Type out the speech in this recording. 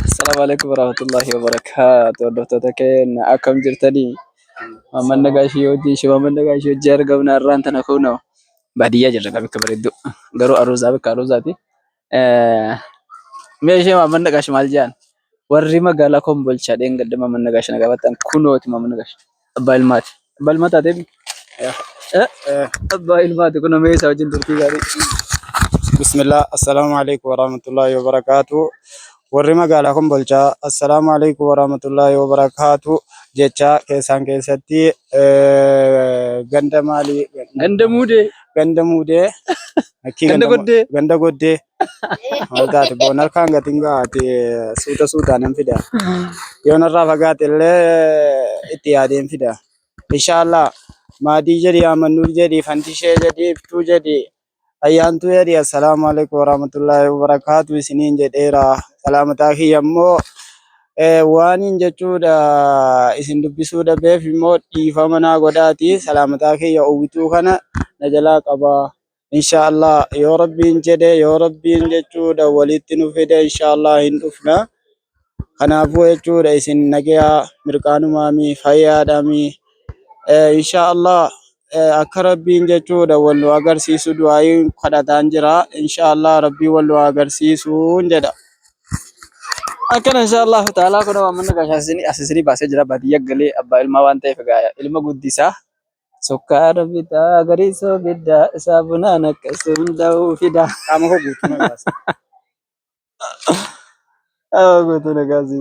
Assalamu alaikum warahmatullahi wabarakatuh. Hordoftoota keenya akkam jirtanii? Maamman Nagaashii wajjin Shimamman Nagaashii wajjin argamna har'aan tana kunoo baadiyyaa jirra bakka bareedduu. Garuu aruuzaa bakka aruuzaati. Mee ishee Maamman Nagaash maal jedhan? Warri magaalaa Kombolchaa dheengadda Maamman Nagaash na gaafatan kunooti Maamman Nagaash. Abbaa ilmaati. Abbaa ilmaa taatee? Abbaa ilmaati kunoo mee isaa wajjin turtii gaarii. Bismillah, assalaamu alaikum warahmatullahi wabarakaatu. Warri magaalaa Kombolchaa, assalaamu alaikum warahmatullahi wabarakaatu jecha keessaan keessatti ganda maalii? Ganda muudee. Ganda muudee. Akkii Ganda goddee. Ganda goddee. Maal taate boon harkaan gatiin gahaate suuta suutaan hin fida. Yoo narraa fagaate illee itti yaadeen fida. Inshaallah maadii jedhi amannuur jedhi fantishee jedhi iftuu jedhi ayyaantuu jedhi assalaamu alaikum warahmatullahi wabarakaatu isiniin jedheera. Salaamataa kiyya immoo waaniin jechuudha isin dubbisuu dhabeef immoo dhiifama naa godhaati. Salaamataa kiyya uwwituu kana na jalaa qabaa. Inshaallah yoo rabbiin jedhe yoo rabbiin jechuudha walitti nu fide inshaallah hin dhufna. Kanaafuu jechuudha isin nagayaa mirqaanumaami fayyaadhaami. Inshaallah akka rabbiin jechuudha wal nu agarsiisu du'aayiin kadhataan jira. Inshaallah rabbiin wal nu agarsiisuun jedha. Akkana insha Allahu ta'ala kun waan manna gaashaa isinii baasee jira baadiyyaa galee abbaa ilmaa waan ta'eef egaa ilma guddisaa. Sukkaara bitaa garii soogiddaa saabunaan akkasum da'uu fida. Qaama koo guutuu na baasa. Qaama guutuu na kaasi.